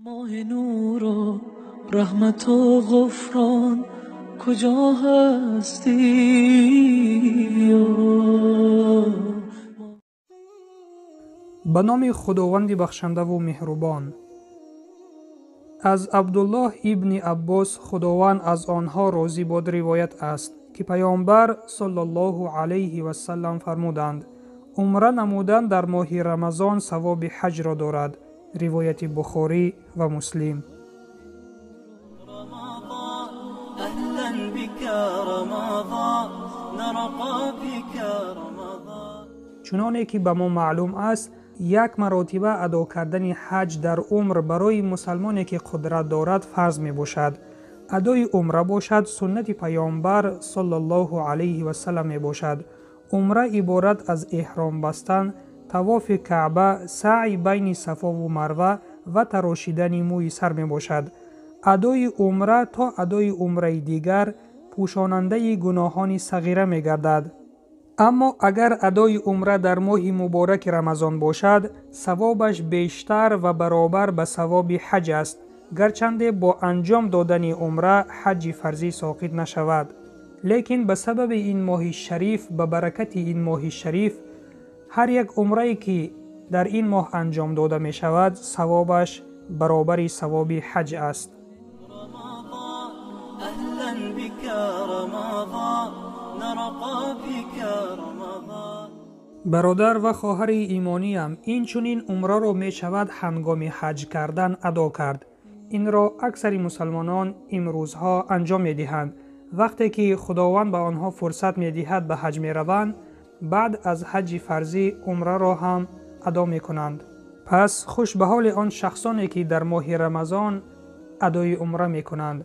Моҳи нуру раҳмату ғуфрон куҷо ҳастӣ? Ба номи Худованди бахшандаву меҳрубон. Аз Абдуллоҳ ибни Аббос, Худованд аз онҳо розӣ бод, ривоят аст, ки Паёмбар саллаллоҳу алайҳи васаллам фармуданд: умра намудан дар моҳи Рамазон савоби ҳаҷро дорад. Ривояти Бухорӣ ва Муслим. Чуноне ки ба мо маълум аст, як маротиба адо кардани ҳаҷ дар умр барои мусалмоне ки қудрат дорад фарз мебошад. Адои умра бошад суннати Паёмбар саллаллоҳу алайҳи васаллам мебошад. Умра иборат аз эҳром бастан, тавофи Каъба, саъй байни Сафову Марва ва тарошидани мӯи сар мебошад. Адои умра то адои умраи дигар пӯшонандаи гуноҳони сағира мегардад. Аммо агар адои умра дар моҳи мубораки Рамазон бошад, савобаш бештар ва баробар ба савоби ҳаҷ аст, гарчанде бо анҷом додани умра ҳаҷи фарзӣ соқит нашавад. Лекин ба сабаби ин моҳи шариф, ба баракати ин моҳи шариф, ҳар як умрае ки дар ин моҳ анҷом дода мешавад, савобаш баробари савоби ҳаҷ аст. Бародар ва хоҳари имониям, инчунин умраро мешавад ҳангоми ҳаҷ кардан адо кард. Инро аксари мусалмонон имрӯзҳо анҷом медиҳанд. Вақте ки Худованд ба онҳо фурсат медиҳад, ба ҳаҷ мераванд, баъд аз ҳаҷи фарзӣ умраро ҳам адо мекунанд. Пас хуш ба ҳоли он шахсоне ки дар моҳи Рамазон адои умра мекунанд.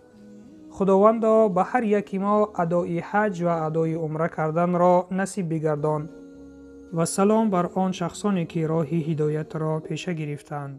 Худовандо ба ҳар яки мо адои ҳаҷ ва адои умра карданро насиб бигардон. Ва салом бар он шахсоне ки роҳи ҳидоятро пеша гирифтанд.